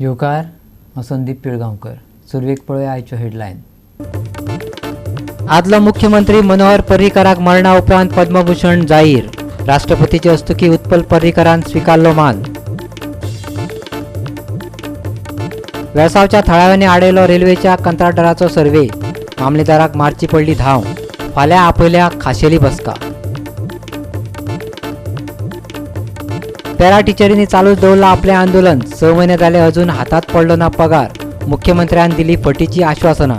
येवकार, हांव संदीप पिळगांवकर. सुरवेक पळोवया आयच्यो हेडलायन. आदलो मुख्यमंत्री मनोहर पर्रीकराक मरणा उपरांत पद्मभूषण जाहीर. राष्ट्रपतीचे हस्तुकी उत्पल पर्रीकरान स्विकारलो मान. वेळसावच्या थळाव्यांनी आडयलो रेल्वेच्या कंत्राटदाराचो सर्वे. मामलेदाराक मारची पडली धांव. फाल्यां आपयल्या खाशेली बसका. पॅरा टिचरींनी चालूच दवरलां आपलें आंदोलन. 6 म्हयने जाले अजून हातात पडलो ना पगार. मुख्यमंत्र्यान दिली फटीची आश्वासनां.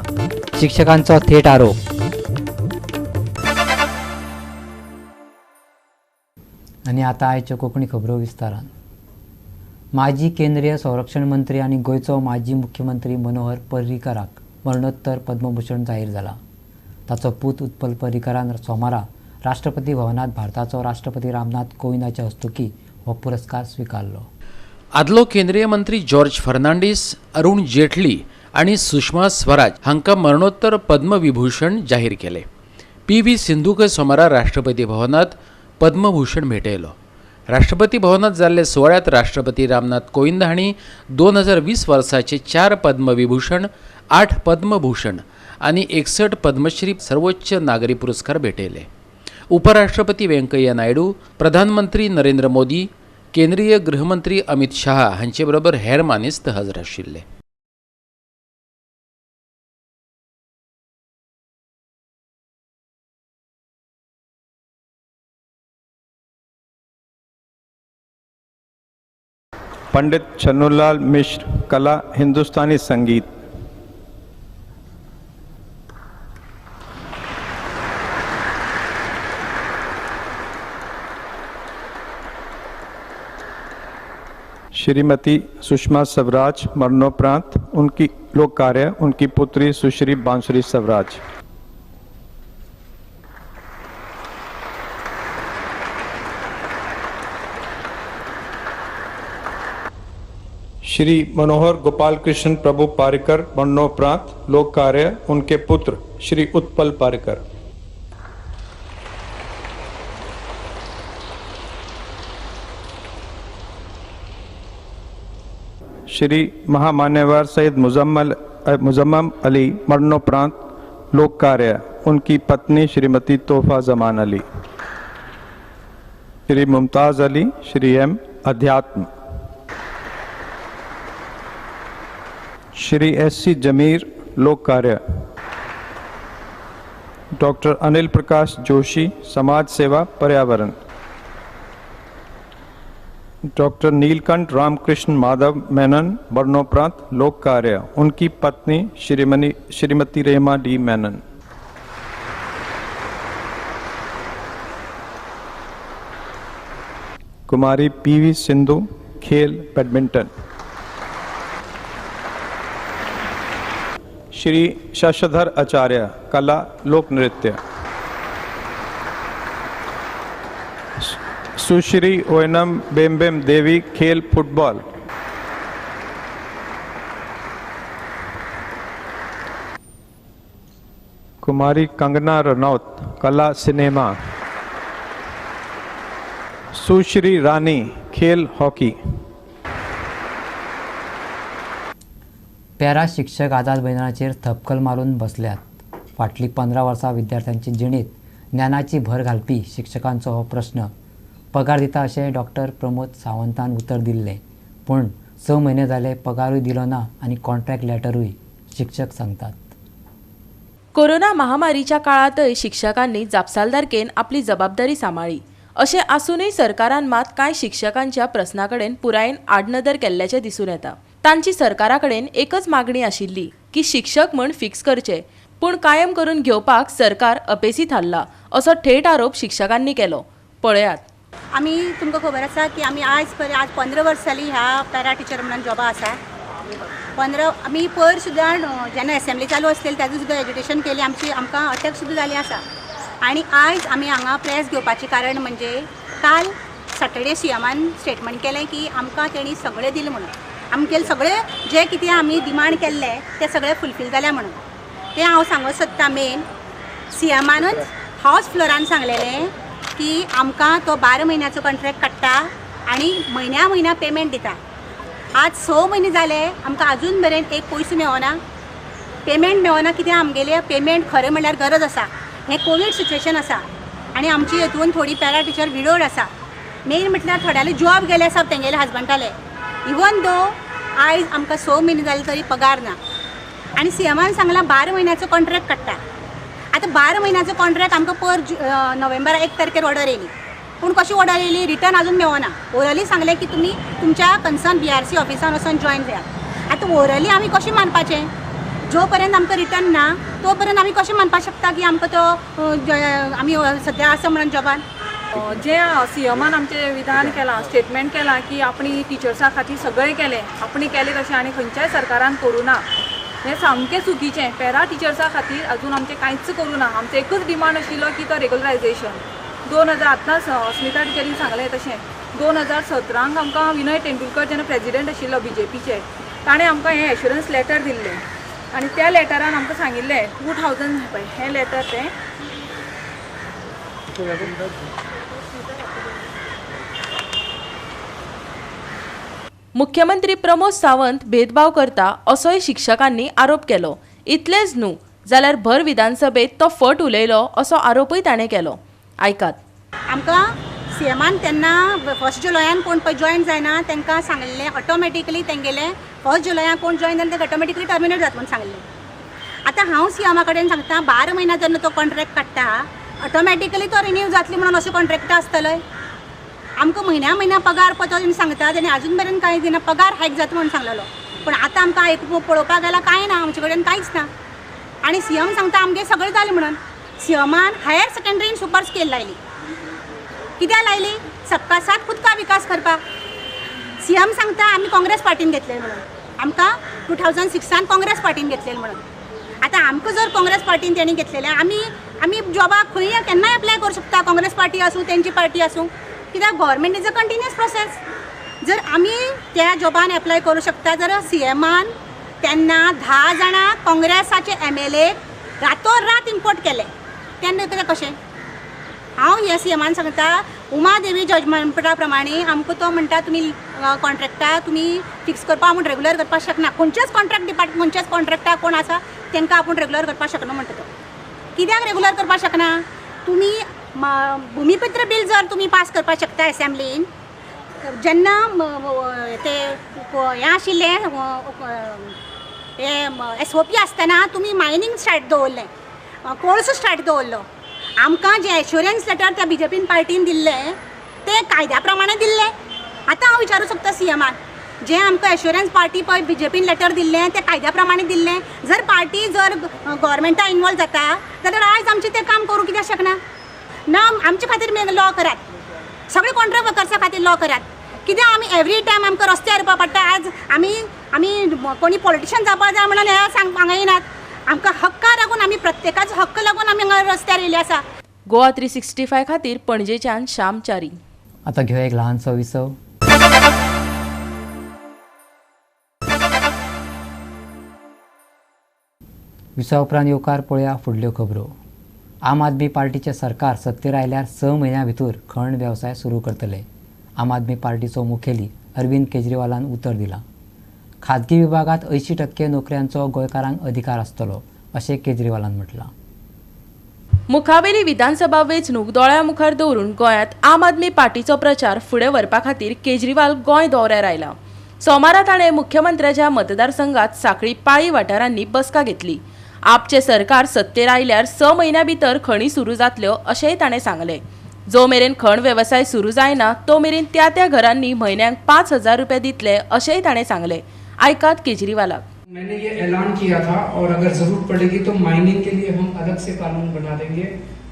शिक्षकांचो थेट आरोप. आनी आतां आयच्यो कोंकणी खबरो विस्तारान. माजी केंद्रीय संरक्षण मंत्री आनी गोंयचो माजी मुख्यमंत्री मनोहर पर्रीकराक मरणोत्तर पद्मभूषण जाहीर जाला. ताचो पूत उत्पल पर्रीकरान सोमारा राष्ट्रपती भवनांत भारताचो राष्ट्रपती रामनाथ कोविंदाच्या हस्तुकी हो पुरस्कार स्विकारलो. आदलो केंद्रीय मंत्री जॉर्ज फर्नांडीस, अरुण जेटली आनी सुषमा स्वराज हांकां मरणोत्तर पद्मविभूषण जाहीर केले. पी व्ही सिंधूकय सोमारा राष्ट्रपती भवनांत पद्मभूषण भेटयलो. राष्ट्रपती भवनांत जाल्ले सुवाळ्यांत राष्ट्रपती रामनाथ कोविंद हांणी 2020 वर्साचे 4 पद्मविभूषण, 8 पद्मभूषण आनी 61 पद्मश्री सर्वोच्च नागरी पुरस्कार भेटयले. उपराष्ट्रपती व्यंकय्या नायडू, प्रधानमंत्री नरेंद्र मोदी, केंद्रीय गृहमंत्री अमित शहा हांचे बरोबर हेर मानेस्त हजर आशिल्ले. पंडित छन्नूलाल मिश्र, कला हिंदुस्तानी संगीत. श्रीमती सुषमा स्वराज मरणोपरांत उनकी लोक कार्य उनकी पुत्री सुश्री बांसुरी स्वराज. श्री मनोहर गोपाल कृष्ण प्रभु पारिकर मरणोपरांत लोक कार्य उनके पुत्र श्री उत्पल पारिकर. श्री महामान्यवर सैयद मुजम्मम अली मरणोपरांत लोक कार्य उनकी पत्नी श्रीमती तोहफा जमान अली. श्री मुमताज अली, श्री एम अध्यात्म. श्री एस सी जमीर लोक कार्य. डॉक्टर अनिल प्रकाश जोशी समाज सेवा पर्यावरण. डॉक्टर नीलकंठ रामकृष्ण माधव मेनन मरणोपरांत लोक कार्य उनकी पत्नी श्रीमती रेमा डी मेनन. कुमारी पी वी सिंधु खेल बैडमिंटन. श्री शशधर आचार्य कला लोक नृत्य. सुश्री ओइनम बेमबेम देवी खेल फुटबॉल. कुमारी कंगना रनौत कला सिनेमा. सुश्री रानी खेल हॉकी. पॅरा शिक्षक आझाद मैदानाचेर थपकल मारून बसल्यात. फाटलीं 15 वर्सां विद्यार्थ्यांचे जिणेंत ज्ञानाची भर घालपी शिक्षकांचो हो प्रश्न. पगार दिता अशें डॉक्टर प्रमोद सावंतान उतर दिल्लें, पूण 6 म्हयने जाले पगारूय दिलो ना आनी कॉन्ट्रॅक्ट लॅटरूय, शिक्षक सांगतात. कोरोना महामारीच्या काळांतय शिक्षकांनी जापसालदारकेन आपली जबाबदारी सांबाळ्ळी. अशें आसूनय सरकारान मात कांय शिक्षकांच्या प्रस्ना कडेन पुरायेन आडनदर केल्ल्याचें दिसून येता. तांची सरकारा कडेन एकच मागणी आशिल्ली की शिक्षक म्हण फिक्स करचे, पूण कायम करून घेवपाक सरकार अपेसी थारला असो थेट आरोप शिक्षकांनी केलो. पळयात. आमी तुमकां खबर आसा की आमी आज 15 वर्स जाली ह्या पॅरा टिचर म्हणून जॉबा आसा. 15 आमी पयर सुद्दां जेन्ना एसेंब्ली चालू आसलेली तेन्ना सुद्दां एजुटेशन केली, आमची आमकां अटॅक सुद्दां जाली आसा. आनी आयज आमी हांगा प्रेस घेवपाचें कारण म्हणजे काल सॅटर्डे सीएमान स्टेटमेंट केलें की आमकां तेणी सगळें दिलें म्हणून, आमगेले सगळे जे कितें आमी डिमांड केल्ले ते सगळे फुलफील जाल्या म्हणून. तें हांव सांगूंक सोदतां. मेन सीएमानूच हावस फ्लोरान सांगलेलें की आमकां तो 12 म्हयन्याचो कॉन्ट्रॅक्ट काडटा आनी म्हयन्या म्हयन्या पेमेंट दिता. आज 6 म्हयने जाले आमकां अजून मेरेन एक पयसो मेळना, पेमेंट मेळना. कित्याक आमगेलें पेमेंट खरें म्हणल्यार गरज आसा. हें कोवीड सिच्युएशन आसा आनी आमची हेतून थोडी पॅरा टिचर विडोड आसा. मेन म्हटल्यार थोड्याले जॉब गेले आसा तेंगेले हजबंडाले. इवन दो आयज आमकां 6 म्हयने जाले तरी पगार ना. आनी सीएमान सांगलां 12 म्हयन्याचो कॉन्ट्रॅक्ट काडटा. आतां 12 म्हयन्याचो कॉन्ट्रॅक्ट आमकां पर नोव्हेंबरा 1 तारखेर ऑर्डर येयली, पूण कशी ऑर्डर येयली रिटर्न अजून मेळना. ओरली सांगलें की तुमी तुमच्या कन्सर्न BRC ऑफिसान वचून जॉयन जायात. आतां ओरली आमी कशें मानपाचें? जो पर्यंत आमकां रिटर्न ना तो पर्यंत आमी कशें मानपाक शकता की आमकां तो आमी सद्या आसा म्हणून जॉबान? जे सीएमान आमचें विधान केलां, स्टेटमेंट केलां की आपणी टिचर्सां खातीर सगळें केलें, आपणी केलें तशें आनी खंयच्याय सरकारान करूं ना, हें सामकें चुकीचें. पॅरा टिचर्सां खातीर अजून आमचें कांयच करूं ना. आमचो एकूच डिमांड आशिल्लो की तो रेगुलरायझेशन. 2000 आतां स्मिता टिचरीन सांगलें तशें 2017 आमकां विनय तेंडुलकर जेन्ना प्रेजिडेंट आशिल्लो बीजेपीचे, ताणें आमकां हें एश्युरन्स लेटर दिल्लें आनी त्या लेटरान आमकां सांगिल्लें 2000 हें लेटर तें मुख्यमंत्री प्रमोद सावंत भेदभाव करता असोय शिक्षकांनी आरोप केलो. इतलेंच न्हू जाल्यार भर विधानसभेत तो फट उलयलो असो आरोपूय ताणें केलो. आयकात. आमकां सीएमान तेन्ना 1 जुलयान कोण पळय जॉयन जायना तांकां सांगलें ऑटोमॅटिकली तेंगेलें 1 जुलयान कोण जॉयन जायना तांकां ऑटोमॅटिकली टर्मिनेट जाता म्हूण सांगलें. आतां हांव सीएमा कडेन सांगता 12 म्हयन्या जेन्ना तो कॉन्ट्रॅक्ट काडटा ऑटोमॅटिकली तो रिन्यू जातली म्हणून अशें कॉन्ट्रॅक्ट आसतलें. आमकां म्हयन्या म्हयन्या पगार पळय तो सांगता तेणी अजून मेरेन कांय दिना, पगार हायक जाता म्हणून सांगलेलो, पूण आतां आमकां एक पळोवपाक गेल्यार कांय ना, आमचे कडेन कांयच ना. आनी सीएम सांगता आमगें सगळें जालें म्हणून. सीएमान हायर सेकंडरीन सुपर स्केल लायली. कित्याक लायली? सबका साथ खुद का विकास करपाक. सीएम सांगता आमी काँग्रेस पार्टीन घेतले म्हणून, आमकां 2006 काँग्रेस पार्टीन घेतलेले म्हणून. आतां आमकां जर काँग्रेस पार्टीन तेणी घेतलेलें, आमी आमी जॉबाक खंय केन्नाय एप्लाय करूं शकता, काँग्रेस पार्टी आसूं तेंची पार्टी आसूं, कित्याक government is a continuous process. जर आमी त्या जॉबान एप्लाय करूं शकता जर सीएमान तेन्ना 10 जाणां काँग्रेसाचे MLA रातोरात इम्पोर्ट केले तेन्ना कितें कशें? हांव ह्या सीएमान सांगता उमा देवी जजमेंटा प्रमाणे आमकां तो म्हणटा तुमी कॉन्ट्रॅक्टा तुमी फिक्स करपाक आपूण रेगुलर करपाक शकना, खंयच्याच कॉन्ट्रॅक्ट डिपार्टमेंट खंयच्याच कॉन्ट्रॅक्टा कोण आसा तांकां आपूण रेगुलर करपाक शकना म्हणटा तो. कित्याक रेगुलर करपाक शकना? तुमी भुमिपुत्र बील जर तुमी पास करपाक शकता एसेंब्लीन, जेन्ना ते हें आशिल्लें हें SOP आसतना तुमी मायनींग स्टार्ट दवरलें, कोळसो स्टार्ट दवरलो. आमकां जें एश्युरन्स लेटर त्या बीजेपीन पार्टीन दिल्लें तें कायद्या प्रमाणे दिल्लें. आतां हांव विचारूं शकता सीएमान, जें आमकां एश्युरन्स पार्टी पळय बीजेपीन लेटर दिल्लें तें कायद्या प्रमाणे दिल्लें. जर पार्टी जर गव्हर्मेंटा इनवॉल्व जाता जाल्यार आयज आमचें तें काम करूं कित्याक शकना? ना आमचे खातीर लॉ करात, सगळे कॉन्ट्रॅक्ट वर्कर्सा खातीर लॉ करात. कित्याक आमी एवरी टायम आमकां रस्त्यार येवपा पडटा. आज आमी आमी कोणी पॉलिटिशन जावपा जाय म्हणून हें सांग हांगा येनात. आमकां हक्का लागून आमी प्रत्येकाचो हक्क लागून आमी हांगा रस्त्यार येयले आसा. गोवा 365 खातीर पणजेच्यान श्याम च्यारी. आतां घेवया एक ल्हानसो विसव. विसवा उपरांत येवकार पळया फुडल्यो खबरो. आम आदमी पार्टीचें सरकार सत्तेर आयल्यार 6 म्हयन्यां भितर खण वेवसाय सुरू करतले. आम आदमी पार्टीचो मुखेली अरविंद केजरीवालान उतर दिलां. खाजगी विभागांत 80% नोकऱ्यांचो गोंयकारांक अधिकार आसतलो अशें केजरीवालान म्हटलां. मुखावेली विधानसभा वेंचणूक दोळ्या मुखार दवरून गोंयांत आम आदमी पार्टीचो प्रचार फुडें व्हरपा खातीर केजरीवाल गोंय दौऱ्यार आयला. सोमारा ताणें मुख्यमंत्र्याच्या मतदारसंघात सांखळी पाळी वाठारांनी बसका घेतली. आपचे सरकार सत्तेर आयल्यार 6 म्हयन्यां भितर खणी सुरू जातल्यो अशेंय ताणें सांगलें. जो मेरेन खण वेवसाय सुरू जायना तो मेरेन त्या त्या घरांनी म्हयन्याक 5000 रुपये दितले अशेंय ताणें सांगलें. आयकात केजरीवालाक. मैंने ये ऐलान किया था और अगर जरूरत पड़ेगी तो माइनिंग के लिए हम अलग से कानून बना देंगे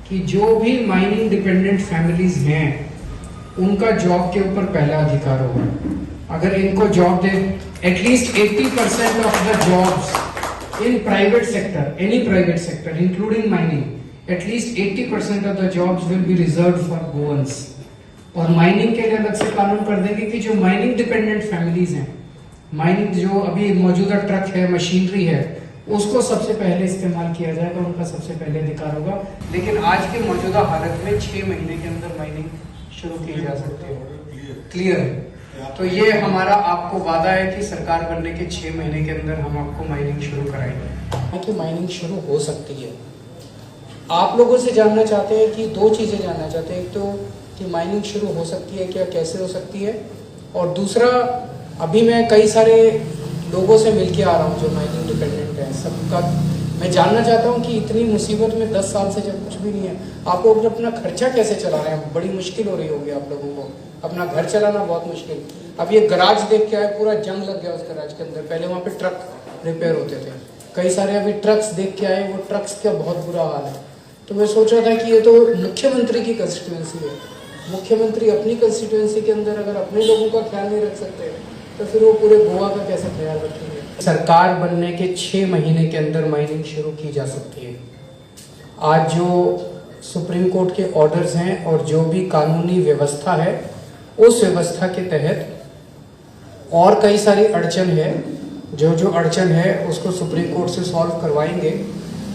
कि जो भी माइनिंग डिपेंडेंट फैमिलीज हैं उनका जॉब के ऊपर पहला अधिकार होगा. अगर इनको job they, at least 80% of the jobs in private sector, any private sector including mining, at least 80% of the jobs will be reserved for Goans. Aur mining K लिए अलग से कानून कर देंगे कि जो माइनिंग डिपेंडेंट फैमिलीज हैं, mining जो अभी मौजूदा ट्रक है, मशीनरी है, उसको सबसे पहले इस्तेमाल किया जाएगा, उनका सबसे पहले अधिकार होगा। लेकिन आज के मौजूदा हालत में 6 महीने के अंदर माइनिंग शुरू की जा सकती है। क्लियर है। तो ये हमारा आपको वादा है कि सरकार बनने के 6 महीने के अंदर हम आपको माइनिंग शुरू कराएंगे। कि माइनिंग शुरू हो सकती है। आप लोगों से जानना चाहते हैं कि दो चीज़ें जानना चाहते हैं, एक तो कि माइनिंग शुरू हो सकती है क्या, कैसे हो सकती है, और दूसरा अभी मैं कई सारे लोगों से मिल के आ रहा हूँ जो माइनिंग डिपेंडेंट है, सबका मैं जानना चाहता हूँ कि इतनी मुसीबत में 10 साल से जब कुछ भी नहीं है, आप लोग अपना खर्चा कैसे चला रहे हैं? बड़ी मुश्किल हो रही होगी आप लोगों को, अपना घर चलाना बहुत मुश्किल। अब ये गराज देख के आए, पूरा जंग लग गया उस गराज के अंदर। पहले वहाँ पे ट्रक रिपेयर होते थे, कई सारे अभी ट्रक्स देख के आए, वो ट्रक्स का बहुत बुरा हाल है। तो मैं सोच रहा था कि ये तो मुख्यमंत्री की कंस्टिट्यूएंसी है, मुख्यमंत्री अपनी कंस्टिट्यूएंसी के अंदर अगर अपने लोगों का ख्याल नहीं रख सकते तो फिर वो पूरे गोवा का कैसे ख्याल रखेंगे। सरकार बनने के 6 महीने के अंदर माइनिंग शुरू की जा सकती है। आज जो सुप्रीम कोर्ट के ऑर्डर्स हैं और जो भी कानूनी व्यवस्था है, उस व्यवस्था के तहत और कई सारी अड़चन है, जो जो अड़चन है उसको सुप्रीम कोर्ट से सॉल्व करवाएंगे,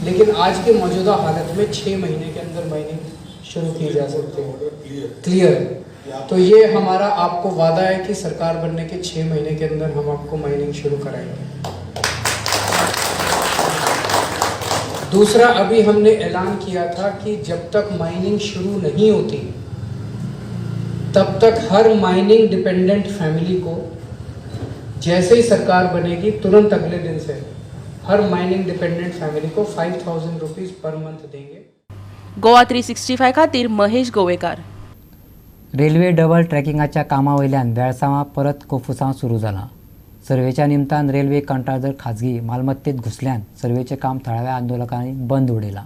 लेकिन आज के मौजूदा हालत में 6 महीने के अंदर माइनिंग शुरू की जा सकती है। क्लियर। तो ये हमारा आपको वादा है कि सरकार बनने के 6 महीने के अंदर हम आपको माइनिंग शुरू कराएंगे। दूसरा, अभी हमने ऐलान किया था कि जब तक माइनिंग शुरू नहीं होती तब तक हर माइनिंग डिपेंडेंट फैमिली को जैसे ही सरकार बनेगी तुरंत अगले दिन से हर माइनिंग डिपेंडेंट फैमिली को 5000 रुपीज़ पर मंथ देंगे। गोवा 365 खातीर महेश गोवेकार। रेल्वे डबल ट्रॅकिंगाच्या कामा वयल्यान वेळसांवां परत कोफुसांव सुरू जालां। सर्वेच्या निमतान रेल्वे कंत्राटदार खाजगी मालमत्तेत घुसल्यान सर्वेचें काम थळाव्या आंदोलकांनी बंद उडयलां।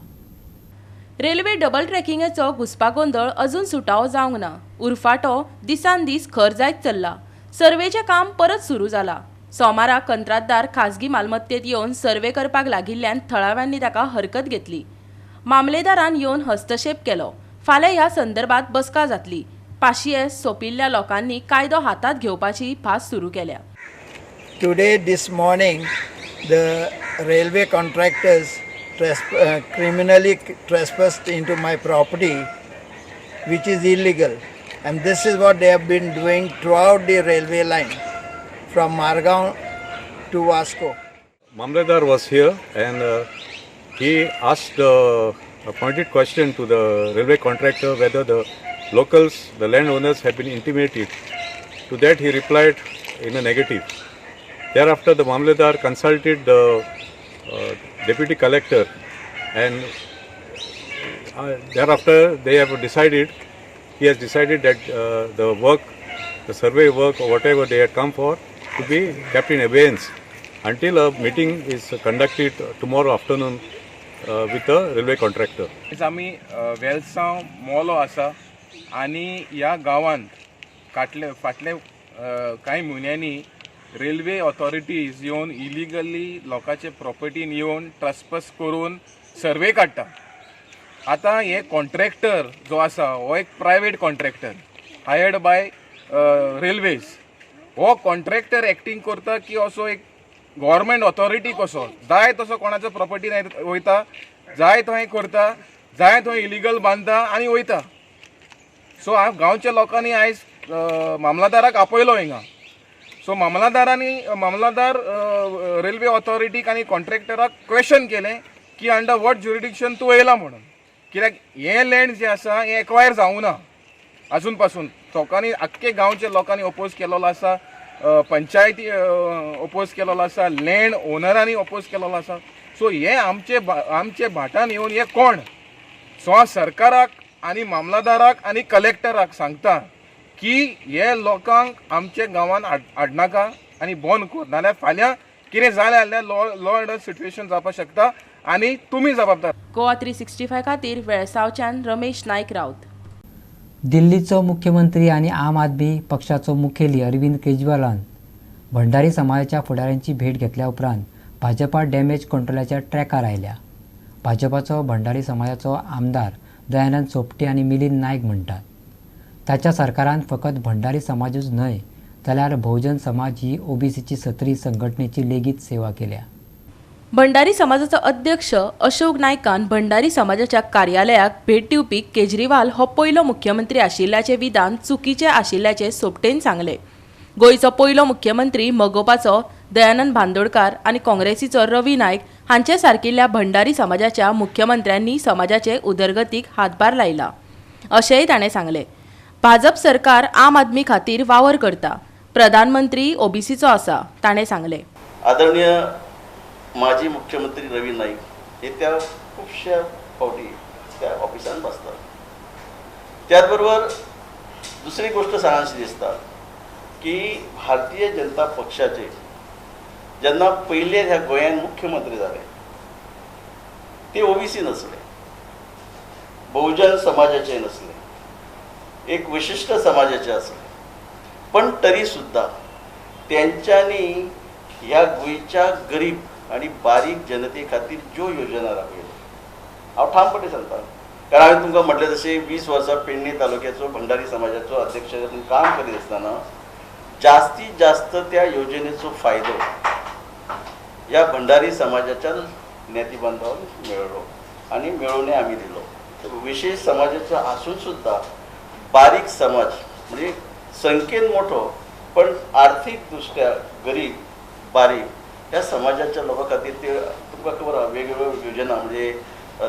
रेल्वे डबल ट्रॅकिंगाचो घुस्पागोंदळ अजून सुटावो जावंक ना, उरफाटो दिसान दीस खर जायत चल्ला। सर्वेचें काम परत सुरू जाला। सोमारा कंत्राटदार खाजगी मालमत्तेत येवन सर्वे करपाक लागिल्ल्यान थळाव्यांनी ताका हरकत घेतली। मामलेदारान येवन हस्तक्षेप केलो। फाल्यां ह्या संदर्भात बसका जातली। पाशियेस सोंपिल्ल्या लोकांनी कायदो हातांत घेवपाची भास सुरू केल्या। Today, this morning, the railway contractors criminally trespassed into my property, which is illegal. And this is what they have been doing throughout the railway line, from Margao to Vasco. Mamledar was here and he asked a pointed question to the railway contractor whether the locals, the landowners, have been intimated. To that he replied in a negative. Thereafter, the Mamledar consulted the deputy collector, and thereafter they have decided, he has decided that the work, the survey work or whatever they had come for, to be kept in abeyance until a meeting is conducted tomorrow afternoon with the railway contractor. आमी वेलसांव मोलो आसा आनी ह्या गांवांत फाटले कांय म्हयन्यांनी railway authorities येवन illegally लोकांचे प्रॉपर्टीन येवन ट्रस्पस करून सर्वे काडटा। आतां हे कॉन्ट्रॅक्टर जो आसा हो एक private contractor hired by railways. हो कॉन्ट्रॅक्टर एक्टींग करता की असो एक गव्हर्मेंट ऑथॉरिटी कसो जाय तसो कोणाचो प्रॉपर्टीन वयता, जाय थंय करता, जाय थंय इलिगल बांदता आनी वयता। सो गांवच्या लोकांनी आयज मामलादाराक आपयलो हिंगा। सो मामलादार रेल्वे ऑथॉरिटीक आनी कॉन्ट्रॅक्टराक क्वेश्चन केलें की अंडर what jurisdiction तूं येयला म्हणून, कित्याक हें लँड जें आसा हें एक्वायर जावूं ना आजून पासून। लोकांनी आख्खे गांवच्या लोकांनी ओपोज केलेलो आसा, पंचायती ओपोज केलेलो आसा, लँड ओनरांनी ओपोज केलेलो आसा। सो हे आमचे भाटान येवन हे कोण? सो हांव सरकाराक आनी मामलादाराक आनी कलेक्टराक सांगता की हे लोकांक आमच्या गांवान हाडनाका आनी बंद कर, नाल्यार फाल्यां कितें जालें जाल्यार लॉ ऑर्डर सिट्युएशन जावपाक शकता आनी तुमी जबाबदार। गोवा 365 खातीर वेळसांवच्यान रमेश नायक राऊत। दिल्लीचो मुख्यमंत्री आनी आम आदमी पक्षाचो मुखेली अरविंद केजरीवालान भंडारी समाजाच्या फुडाऱ्यांची भेट घेतल्या उपरांत भाजपा डॅमेज कंट्रोलाच्या ट्रॅकार आयल्या। भाजपाचो भंडारी समाजाचो आमदार दयानंद सोपटे आनी मिलिंद नायक म्हणटात ताच्या सरकारान फकत भंडारी समाजूच न्हय जाल्यार बहुजन समाज ही ओबीसीची सत्री संघटनेची लेगीत सेवा केल्या। भंडारी समाजाचो अध्यक्ष अशोक नायकान भंडारी समाजाच्या कार्यालयाक भेट दिवपी केजरीवाल हो पयलो मुख्यमंत्री आशिल्ल्याचें विधान चुकीचें आशिल्ल्याचें सोपटेन सांगलें। गोंयचो पयलो मुख्यमंत्री मगोपाचो दयानंद बांदोडकार आनी काँग्रेसीचो रवी नायक हांचे सारकिल्ल्या भंडारी समाजाच्या मुख्यमंत्र्यांनी समाजाचे उदरगतीक हातभार लायला अशेंय ताणें सांगलें. भाजप सरकार आम आदमी खातीर वावर करता. प्रधानमंत्री ओबीसीचो आसा, ताणें सांगलें. आदरणीय माजी मुख्यमंत्री रवी नाईक हे त्या खुबश्या फावटी त्या ऑफिसांत बसतात. त्याचबरोबर दुसरी गोष्ट सांगाशी दिसता की भारतीय जनता पक्षाचे जेन्ना पयले ह्या गोंयांत मुख्यमंत्री जाले ते ओबीसी नसले, बहुजन समाजाचे नसले, एक विशिष्ट समाजाचे आसले, पण तरी सुद्धा त्यांच्यानी ह्या गोंयच्या गरीब आनी बारीक जनते खातीर ज्यो योजना राबयल्यो हांव ठामपणे सांगता, कारण हांवें तुमकां म्हटलें तशें 20 वर्सां पेडणे तालुक्याचो भंडारी समाजाचो अध्यक्ष म्हणून काम करीत आसतना जास्तीत जास्त त्या योजनेचो फायदो ह्या भंडारी समाजाच्या ज्ञाती बांधवांक मेळ्ळो आनी मेळोवनय आमी दिलो. विशेष समाजाचो आसून सुद्दां बारीक समाज म्हणजे संख्येन मोठो पण आर्थिक दृष्ट्या गरीब बारीक ह्या समाजाच्या लोकां खातीर ते तुमकां खबर आहा वेगवेगळ्यो योजना म्हणजे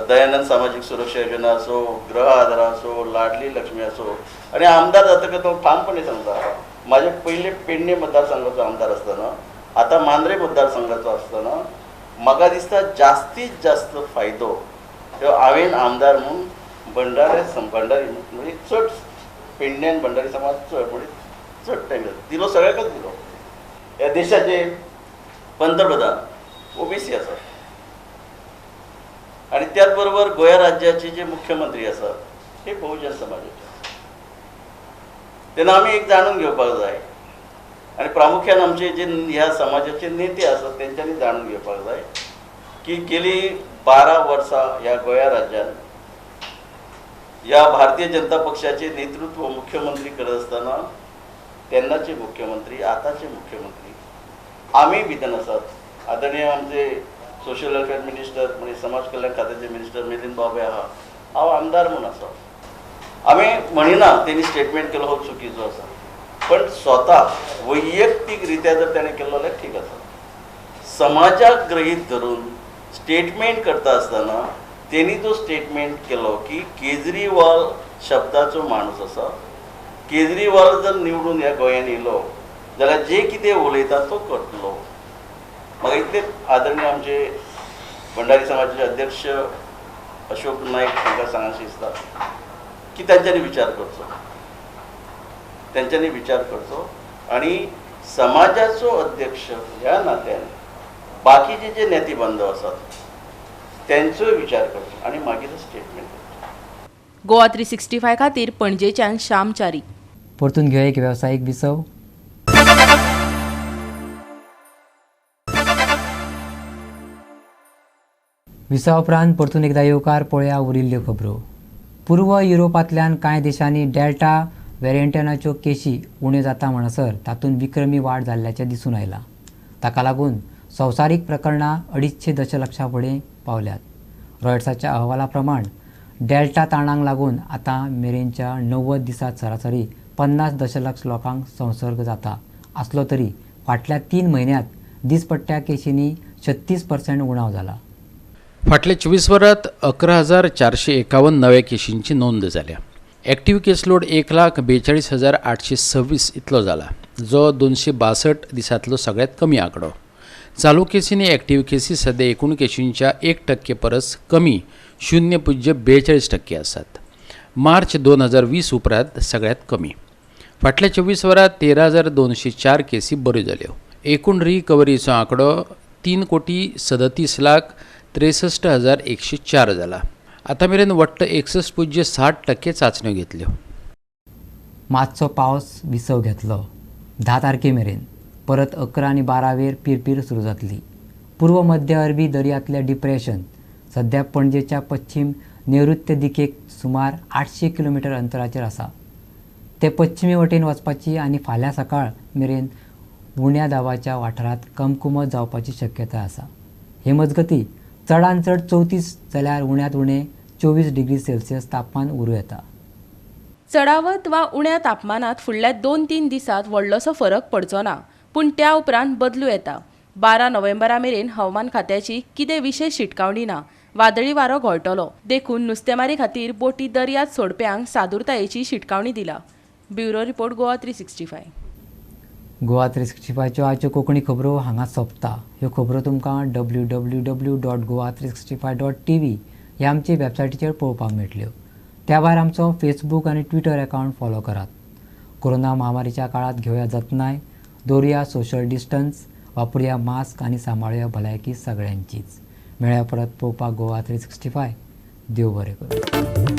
दयानंद सामाजीक सुरक्षा योजना असो, गृह आधार असो, लाडली लक्ष्मी असो. आनी आमदार जातकच हांव ठामपणे सांगता, म्हाजे पयले पेडणे मतदारसंघाचो आमदार आसतना आतां मांद्रे मतदारसंघाचो आसतना म्हाका दिसता जास्तीत जास्त फायदो ह्यो हांवें आमदार म्हूण भंडारी म्हणजे चड पेडण्यान भंडारी समाज चड म्हणजे चड टायम दिलो, सगळ्याकच दिलो. ह्या देशाचे पंतप्रधान ओबीसी आसा आनी त्याच बरोबर गोंया राज्याचे जे मुख्यमंत्री आसात हे बहुजन समाजाचे. तेन्ना आमी एक जाणून घेवपाक जाय आनी प्रामुख्यान आमचे जे ह्या समाजाचे नेते आसात तेंच्यांनी जाणून घेवपाक जाय की गेली 12 वर्सां ह्या गोंया राज्यान ह्या भारतीय जनता पक्षाचे नेतृत्व मुख्यमंत्री करत आसतना तेन्नाचे मुख्यमंत्री आतांचे मुख्यमंत्री आमी भितर आसात. आदरणीय आमचे सोशल वेलफेअर मिनिस्टर म्हणजे समाज कल्याण खात्याचे मिनिस्टर मिलिंद बाबे आहा, हांव आमदार म्हूण आसा. आमी म्हणिना तेणी स्टेटमेंट केलो हो चुकीचो आसा, पण स्वता वैयक्तीक रित्या जर तेणें केल्लो जाल्यार ठीक आसा. समाजाक गृहीत धरून स्टेटमेंट करता आसतना तेणी जो स्टेटमेंट केलो की केजरीवाल शब्दाचो माणूस आसा, केजरीवाल जर निवडून ह्या गोंयांत येयलो जाल्यार जे कितें उलयता तो करतलो. म्हाका इतलें आदरणीय आमचे भंडारी समाजाचे अध्यक्ष अशोक नायक हांकां सांगशी दिसता की तांच्यांनी विचार करचो, तांच्यांनी विचार करचो आनी समाजाचो अध्यक्ष ह्या नात्यान बाकीचे जे नेते बांधव आसात त्यांचोय विचार करचो आनी मागीर स्टेटमेंट करचो. गोवा 365 खातीर पणजेच्यान श्याम च्यारी. परतून घेवया एक वेवसायीक विसव. विसवा उपरांत परतून एकदा येवकार पळया उरिल्ल्यो खबरो. पूर्व युरोपांतल्यान कांय देशांनी डेल्टा वेरियंटाच्यो केशी उण्यो जाता म्हणसर तातूंत विक्रमी वाड जाल्ल्याचें दिसून आयलां. ताका लागून संवसारीक प्रकरणां 2.5 दशलक्षा फुडें पावल्यात. रॉयटर्साच्या अहवाला प्रमाण डेल्टा ताणांक लागून आतां मेरेनच्या 90 दिसांत सरासरी 50 दशलक्ष लोकांक संसर्ग जाता आसलो तरी फाटल्या 3 म्हयन्यांत दिसपट्ट्या केशींनी 36% उणाव जाला. फाटल्या 24 वरांत 11,451 नव्या केशींची नोंद जाल्या. एक्टिव्ह केसलोड 1,42,826 इतलो जाला, जो 262 दिसांतलो सगळ्यांत कमी आंकडो. चालू केसींनी एक्टिव्ह केसी सद्या एकूण केशींच्या 1% परस कमी 0.42% आसात. मार्च 2020 उपरांत सगळ्यांत कमी. फाटल्या 24 वरांत 13,204 केसी बऱ्यो जाल्यो. एकूण रिकवरीचो आंकडो 3,37,63,104 जाला. आतां मेरेन वट्ट 61.60% चांचण्यो घेतल्यो. मातसो पावस विसव घेतलो 10 तारखे मेरेन, परत 11 आनी 12 वेर पिरपीर सुरू जातली. पूर्व मध्य अरबी दर्यांतलें डिप्रेशन सद्या पणजेच्या पश्चिम नैऋत्य दिकेक सुमार 800 किलोमिटर अंतराचेर आसा. ते पश्चिमे वटेन वचपाची आनी फाल्यां सकाळ मेरेन उण्या दाबाच्या वाठारांत कमकुवत जावपाची शक्यताय आसा. हे मजगतीं चडांत चड 34 जाल्यार उण्यांत उणें 24 डिग्री सेल्सियस तापमान उरूं येता. चडावत वा उण्या तापमानात फुडल्या 2-3 दिसांत व्हडलोसो फरक पडचो ना, पूण त्या उपरांत बदलू येता. 12 नोव्हेंबरा मेरेन हवामान खात्याची कितें विशेश शिटकावणी ना. वादळी वारो घोळटलो, देखून नुस्तेमारी खातीर बोटी दर्यांत सोडप्यांक सादुरतायेची शिटकावणी दिला. Bureau report, Goa 365. Goa 365च्यो आयच्यो कोंकणी खबरो हांगा सोंपता. ह्यो खबरो तुमकां www.goa365.tv ह्या आमचे वेबसायटीचेर पळोवपाक मेळटल्यो. त्या भायर आमचो फेसबूक आनी ट्विटर अकावंट फॉलो करात. कोरोना महामारीच्या काळात घेवया जतनाय, दवरुया सोशल डिस्टन्स, वापरुया मास्क आनी सांबाळुया भलायकी सगळ्यांचीच. मेळया परत पळोवपाक गोवा 365. देव बरें करूं.